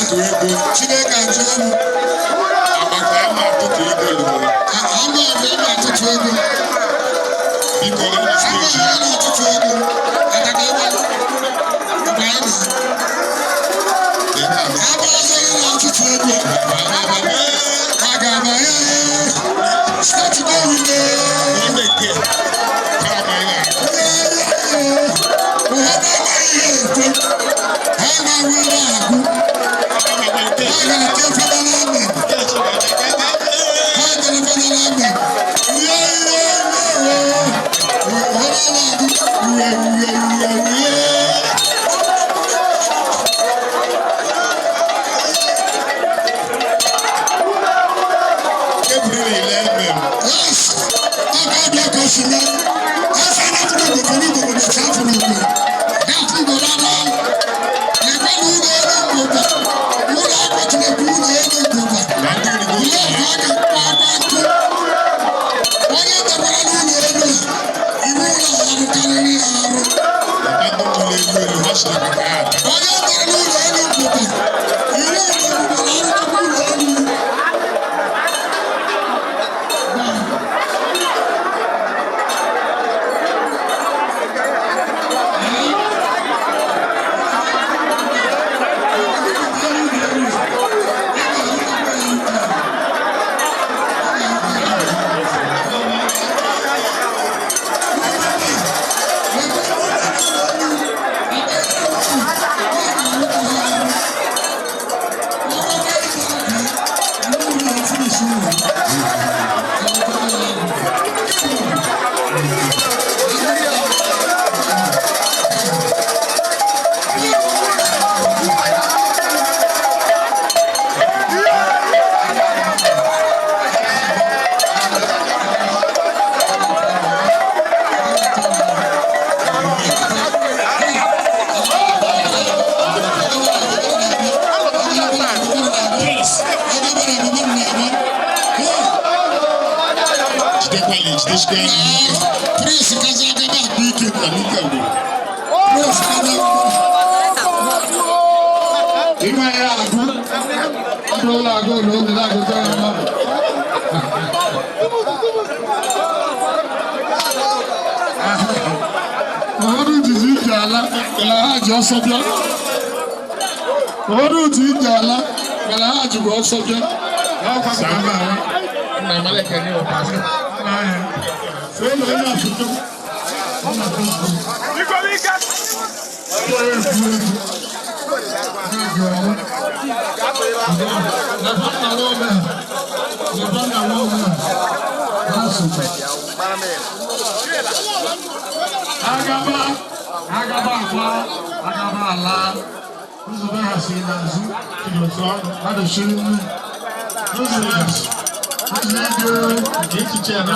atụtụ ego. Chineke achọọ m. Agbata ama atụtụ ego lụrụ. Ama ọbụ ịma atụtụ ego. Biko ọ na Ama steji. ọbụ ịma atụtụ ego. Ataka ịgba. Mgbe anyị na. Ama ọzọ ịma atụtụ ego. Aga m start going. Prince kaza gaba ike na Ike gwụrụ. Prince kaza Ime ya agụ ọdụla agụ na oge na-agụta ya mmadụ. Ụfọdụ jizi ije ala mana ha ji ọsọ bịa. Ụfọdụ ji ije ala mana ha jikwa ọsọ bịa. Agaba, agaba akwa, agaba ala, nzube ha si n'azụ, ha dochiri nnu, nzube, nzube ego,